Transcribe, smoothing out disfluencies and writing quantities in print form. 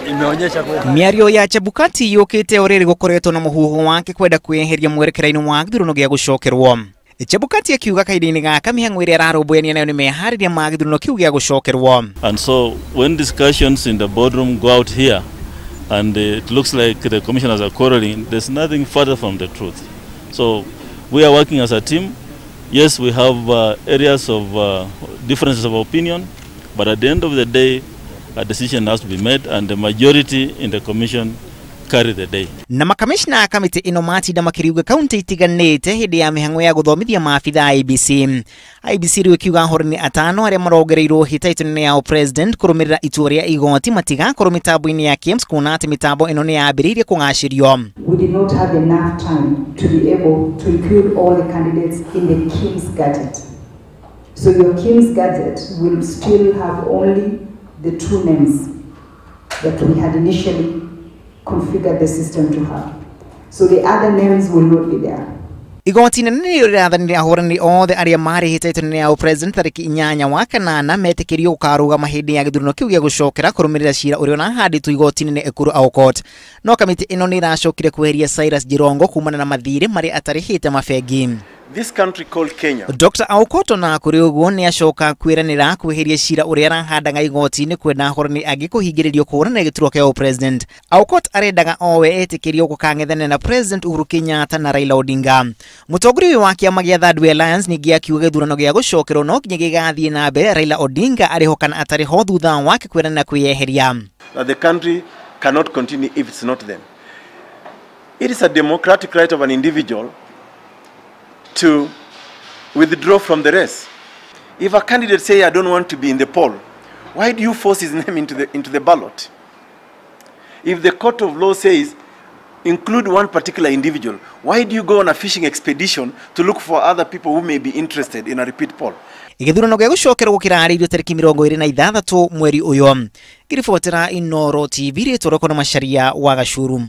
Imeonyesha kweli. Mĩario ya Chebukati yũkĩte o rĩrĩ gũkoretwo na mũhuhu wake kwenda kwĩyeheria mwerekera-inĩ wa gĩthurano gĩa gũcokerwo. Chebukati akiuga kahinda-inĩ gaka mĩhang'o ĩrĩa ararũmbũyania nayo nĩ meharĩria ma gĩthurano kĩu gĩa gũcokerwo. And so when discussions in the boardroom go out here and it looks like the commissioners are quarreling, there's nothing further from the truth. So we are working as a team. Yes, we have areas of differences of opinion, but at the end of the day, a decision has to be made, and the majority in the commission carry the day. Na makamishna a kamĩtĩ ĩno matinda makĩriuga kaunti itiganĩte hĩndĩ ya mĩhang'o ya gũthomithia maabitha a IEBC. IEBC rĩu ĩkiuga ahorani atano arĩa marongereirwo hĩtahĩtano ya president kũrũmĩrĩra itua rĩa igoti matigakorwo mĩtambo-inĩ ya KIEMS kuona atĩ mĩtambo ĩno nĩ yambĩrĩirie kũgacĩrio. We did not have enough time to be able to include all the candidates in the KIEMS gadget. So your KIEMS gadget will still have only the two names that we had initially configured the system to have. So the other names will not be there. Igoti inene nĩrĩo rĩrathanire ahũrani othe arĩa marĩ hĩtahĩtano ya president tarĩki 8 wa kanana metĩkĩrio gũkarũgama hĩndĩ ya gĩthurano kĩu gĩa gũcokera kũrũmĩrĩra cira ũrĩa ũrahandĩtwo igoti-inĩ Ekuru Aukot. No kamĩtĩ ĩno nĩ ĩracokire kweheria Cyrus Jirongo kumana na mathirĩ marĩa atarĩhĩte mabengi. This country called Kenya. Dr. Aukot ona kũrĩ ũguo nĩ acoka kwĩranĩra kweheria cira ũrĩa arahandaga igoti-inĩ kwenda ahũrani angĩ kũhingĩrĩrio kũhũrana gĩturwa kĩa president. Aukot arendaga owe etĩkĩrio gũkang'ethanĩra na President Uhuru Kenyatta na Raila Odinga. Mũtongoria ũyũ wa kĩama gĩa Third Way Alliance ningĩ akiuga gĩthurano gĩa gũcokerwo no nginya gĩgathiĩ na mbere Raila Odinga arĩ ho kana atarĩ ho thutha wake kwĩranĩra kwĩyeheria. That the country cannot continue if it's not them. It is a democratic right of an individual to withdraw from the race. If a candidate say, I don't want to be in the poll, why do you force his name into the ballot? If the court of law says, include one particular individual, why do you go on a fishing expedition to look for other people who may be interested in a repeat poll? Gĩthurano gĩa gũcokerwo kĩrarĩirio tarĩki 26 mweri ũyũ. Ngĩribotera Inooro TV rĩtwa rĩakwa nĩ Macharia wa Gacuru.